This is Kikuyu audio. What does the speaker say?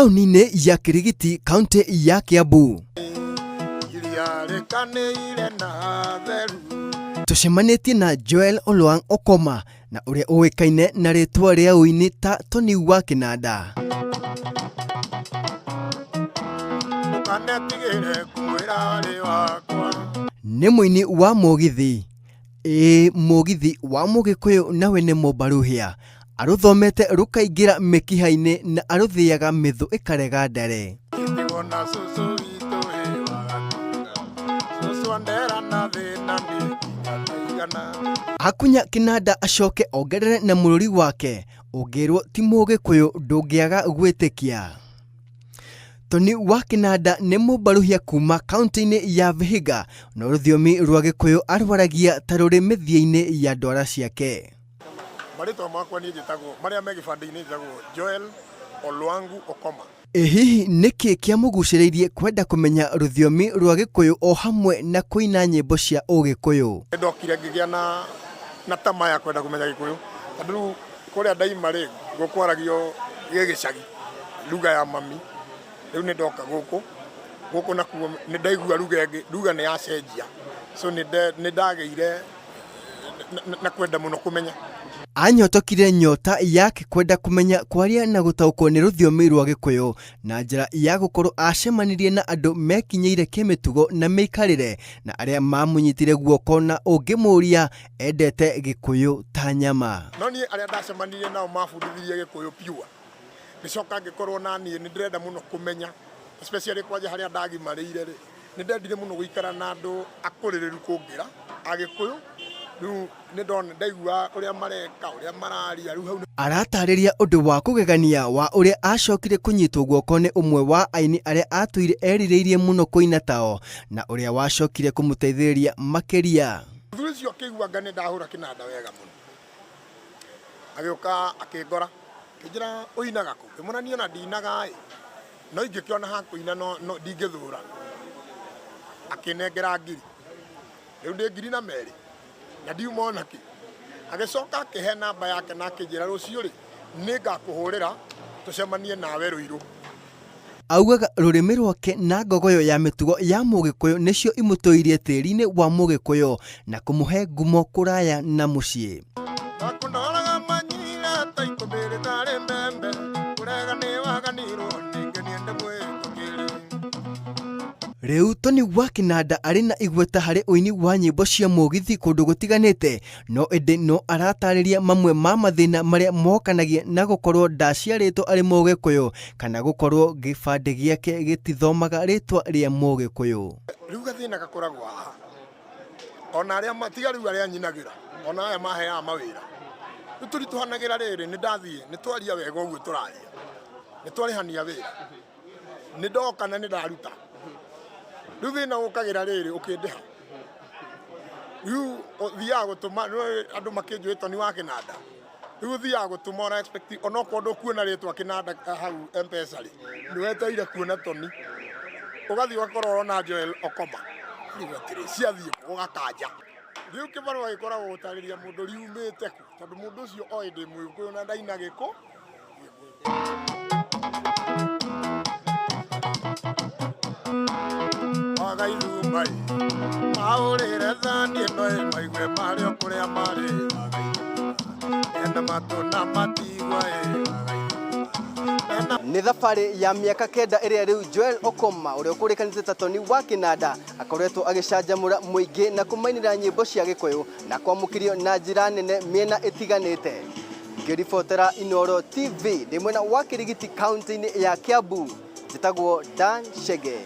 Taũni-inĩ ya Kirigiti, kaũntĩ ya Kiambu. Tũcemanĩtie na Joel Olwang Okoma na ũrĩa ũĩkaine na rĩtwa rĩa ũini ta Tony wa Kĩnanda. Nĩ mũini wa mũgithi. Ĩĩ mũgithi wa mũgĩkũyũ nawe nĩ mũmbaruhia. Arũthomete rũkaingĩra mĩkiha-inĩ na arũthĩaga mĩthũ ĩkarega ndare. Akunya kĩnanda acoke ongerere na mũrũri wake, ũngĩrwo ti mũgĩkũyũ ndũngĩaga gwĩtĩkia. Tony wa Kĩnanda nĩ mũmbaruhia kuma kaunti-inĩ ya Vihiga, no rũthiomi rwa Gĩkũyũ arwaragia ta rũrĩ mĩthia-inĩ ya ndwara ciake. Marĩtwa makwa niĩ njĩtagwo, marĩa me gĩbandĩ-inĩ njĩtagwo Joel Olwangu Okoma. Ĩ hihi nĩkĩ kĩamũgucĩrĩirie kwenda kũmenya rũthiomi rwa Gĩkũyũ o hamwe na kũina nyĩmbo cia Ũgĩkũyũ? Nĩ ndokire ngĩgĩa na na tamaa ya kwenda kũmenya Gĩkũyũ tondũ rĩu kũrĩa ndaima rĩ, gũkwaragio gĩgĩcagi, lugha ya mami. Rĩu nĩ ndoka gũkũ, gũkũ nakuo nĩ ndaigua lugha ĩngĩ, lugha nĩ yacenjia, so nĩ ndagĩire na kwenda mũno kũmenya. Anyotokire nyota yake kwenda kũmenya kwaria na gũtaũkwo nĩ rũthiomi rwa Gĩkũyũ na njĩra ya gũkorwo acemanirie na andũ mekinyĩire kĩmĩtugo na mĩikarĩre na arĩa mamũnyitire guoko na ũngĩmũria endete Gĩkũyũ ta nyama. No niĩ arĩa ndacemanirie nao mabundithirie Gĩkũyũ pure. Ngĩcoka ngĩkorwo na niĩ nĩ ndĩrenda mũno kũmenya especially kwanja harĩa ndagimarĩire rĩ, nĩ ndendire mũno gũikara na andũ akũrĩrĩru kũngĩra Agĩkũyũ. Rĩu nĩ ndona ndaigua ũrĩa mareka, ũrĩa mararia, rĩu hau. Aratarĩria ũndũ wa kũgegania wa ũrĩa acokire kũnyitwo guoko nĩ ũmwe wa aini arĩa atũire erirĩirie mũno kũina tao na ũrĩa wacokire kũmũteithĩrĩria makĩria. Mũthuri ũcio akĩigua anga nĩ ndahũra kĩnanda wega mũno, agĩũka akĩngora, akĩnjĩra ũinaga kũ? Ngĩmwĩra niĩ ona ndinaga ĩ, no ingĩkĩona ha kũina no ndingĩthũra. Akĩnengera ngiri, rĩu ndĩ ngiri na merĩ na ndiuma ona kĩ. Agĩcoka akĩhe namba yake na akĩnjĩra rũciũ rĩ, nĩ ngakũhũrĩra tũcemanie nawe Rũirũ. Augaga rũrĩmĩ rwake na ngogoyo ya mĩtugo ya Mũgĩkũyũ nĩcio imũtũirie tĩri-inĩ wa Mũgĩkũyũ na kũmũhe ngumo kũraya na mũciĩ. Nakũndoraga manyira ta ikũmbĩ rĩtarĩ mbembe, kũrega nĩ waganirwo ningĩ niĩ ndĩmwĩtũkĩre. Rĩu Tony wa Kĩnanda arĩ na igweta harĩ ũini wa nyĩmbo cia mũgithi kũndũ gũtiganĩte, no ĩndĩ no aratarĩria mamwe ma mathĩna marĩa mokanagia na gũkorwo ndaciarĩtwo arĩ Mũgĩkũyũ kana gũkorwo gĩbandĩ gĩake gĩtithomaga rĩtwa rĩa Mũgĩkũyũ. Rĩu gathĩna gakoragwo haha, ona arĩa tiga rĩu arĩa nyinagĩra, ona aya maheaga mawĩra, rĩu tũritũhanagĩra rĩrĩ, nĩ ndathiĩ, nĩ twaria wega ũguo tũraria, nĩ twarĩhania wĩra, nĩ ndoka na nĩ ndaruta. Rĩu thĩna ũkagĩra rĩrĩ, ũkĩndĩha. Rĩu ũthiaga gũtũma, nĩũĩ andũ makĩnjũĩ Tony wa Kĩnanda, rĩu ũthiaga gũtũma ũra expect onokorwo ndũkuona rĩtwa Kĩnanda hau M-Pesa rĩ, nĩ wetereire kuona Tony, ũgathiĩ ũgakora ũrona Joel Okoma, ũkarigwo atĩrĩ ciathiĩ kũ, ũgakanja. Rĩu kĩbarũa gĩkoragwo gũtarĩria mũndũ riumĩte kũ, tondũ mũndũ ũcio oĩ ndĩ Mũgĩkũyũ na ndaina Gĩkũ. Nĩ thabarĩ ya mĩaka kenda ĩrĩa rĩu Joel Okoma ũrĩa ũkũrĩkanĩte ta Tony wa Kĩnanda akoretwo agĩcanjamũra mũingĩ na kũmainĩra nyĩmbo cia Gĩkũyũ na kwamũkĩrio na njĩra nene mĩena ĩtiganĩte. Ngĩribotera Inooro TV ndĩ mwena wa Kĩrigiti kaunti-inĩ ya Kiambu, njĩtagwo Dan Chege.